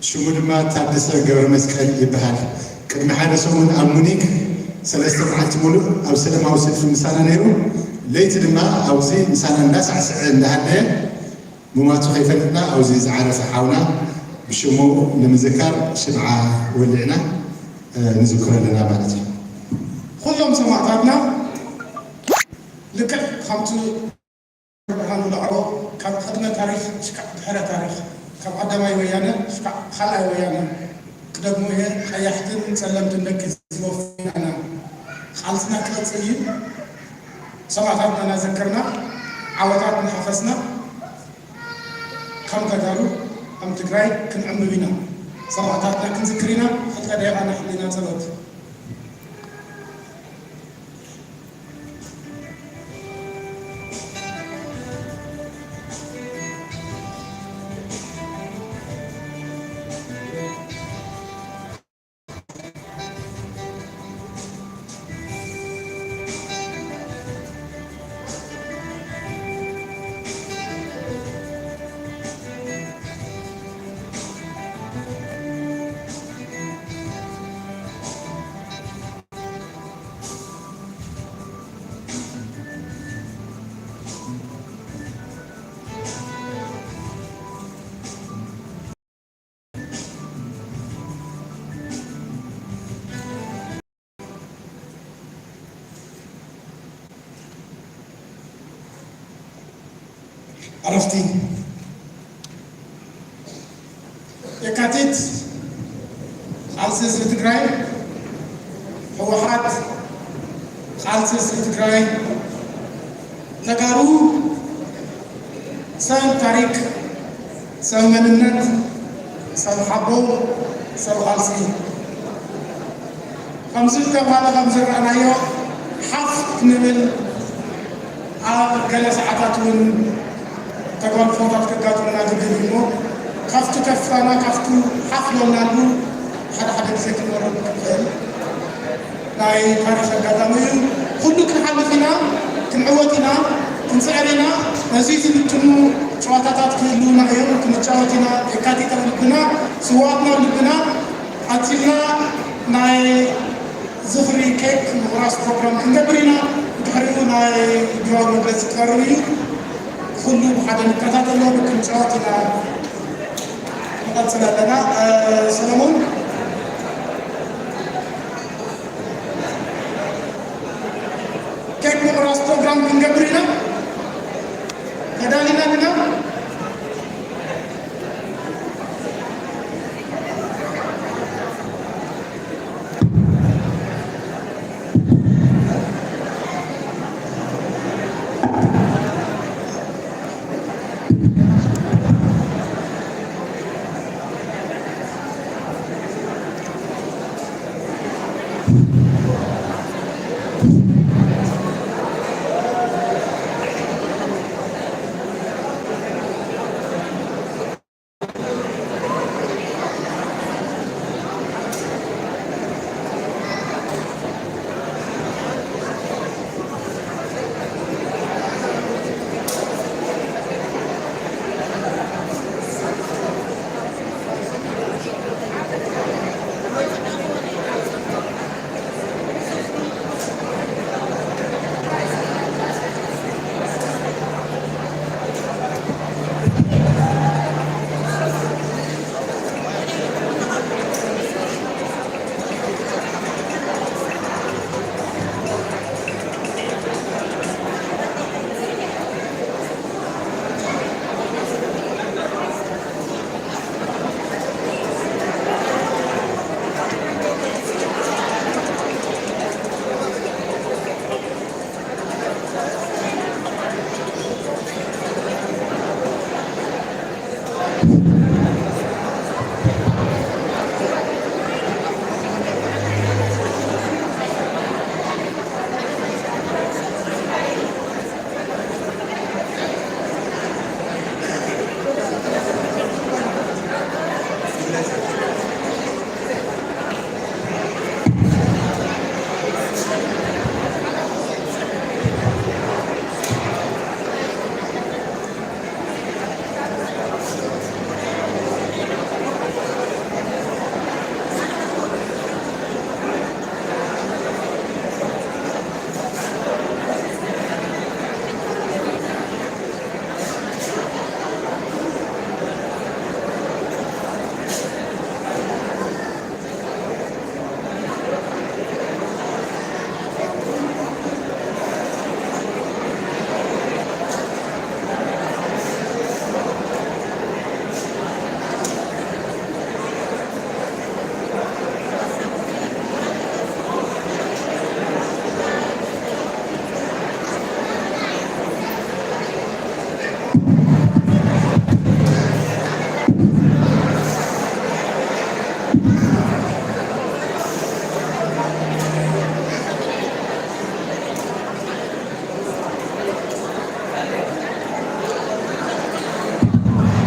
ሽሙ ድማ ታደሰ ገብረ መስቀል ይበሃል። ቅድሚ ሓደ ሰሙን ኣብ ሙኒክ ሰለስተ መዓልቲ ሙሉእ ኣብ ሰላማዊ ሰልፊ ምሳና ነይሩ። ለይቲ ድማ ኣብዚ ምሳና እንዳሳዕስዐ እንዳሃለየ ምሟቱ ከይፈለጥና ኣብዚ ዝዓረፈ ሓውና ብሽሙ ንምዝካር ሽምዓ ወሊዕና፣ እ፣ ንዝክሮ ኣለና ማለት እዩ። ኩሎም ሰማእታትና ልክዕ ከምቲ ብርሃኑ ዳዕሮ ካብ ቅድመ ታሪኽ እስካዕ ድሕረ ታሪኽ፣ ካብ ቀዳማይ ወያነ እስካዕ ካልኣይ ወያነ ክደግሞ እየ፣ ቀያሕትን ጸለምትን ደቂ ህዝቢ ወፊና ኢና። ቃልስና ክቐጽል እዩ። ሰማእታትና እናዘከርና፣ ዓወታት እናሓፈስና፣ ከም ተጋሩ፣ ከም ትግራይ ክንዕምብ ኢና። ሰማእታትና ክንዝክር ኢና። ክልተ ደቂቓ ናይ ሕሊና ጸሎት። ዕረፍቲ። የካቲት ቃልሲ ህዝቢ ትግራይ፣ ህወሓት ቃልሲ ህዝቢ ትግራይ፣ ተጋሩ ሰብ ታሪክ፣ ሰብ መንነት፣ ሰብ ሓቦ፣ ሰብ ቃልሲ። ከምዚ ዝተባህለ ከም ዝረኣናዮ ሓፍ ክንብል ኣብ ገለ ሰዓታት እውን ተጓንፎታት ከጋጥሙና ግድን እዩ እሞ፣ ካብቲ ከፋና፣ ካብቲ ሓፍ ዝበልናሉ ሓደ ሓደ ግዜ ክንወርድ ንኽእል። ናይ ታሪኽ ኣጋጣሚ እዩ። ኩሉ ክንሓልፍ ኢና፣ ክንዕወት ኢና፣ ክንፅዕር ኢና። ነዚ ዝምጥኑ ጨዋታታት ክህልዉና እዮም። ክንጫወት ኢና። የካቲት ኣብ ልብና፣ ስውኣትና ኣብ ልብና። ቀፂልና ናይ ዝኽሪ ኬክ ምቑራስ ፕሮግራም ክንገብር ኢና። ብድሕሪኡ ናይ ድባብ መግለፂ ክቐርብ እዩ። ኩሉ ብሓደ ንከታተሎ፣ ክንጫወት ኢና። ንቐፅል ኣለና። እ፣ ሰለሞን፣